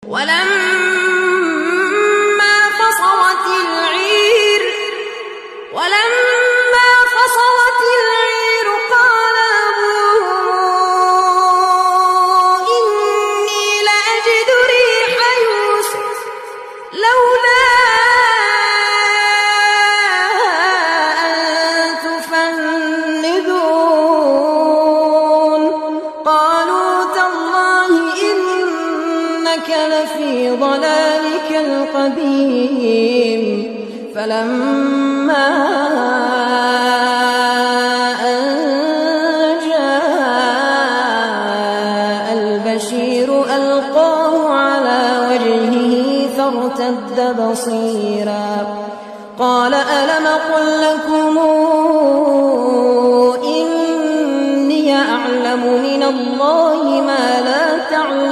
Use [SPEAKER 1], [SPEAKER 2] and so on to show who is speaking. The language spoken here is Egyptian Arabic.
[SPEAKER 1] ولما فصلت العير قال أبوهم إني لأجد ريح يوسف لولا أن تفندون. قالوا تالله إنك لفي ضلالك القديم. فلما أن جاء البشير ألقاه على وجهه فارتد بصيرا. قال ألم أقل لكم إني أعلم من الله ما لا تعلمون.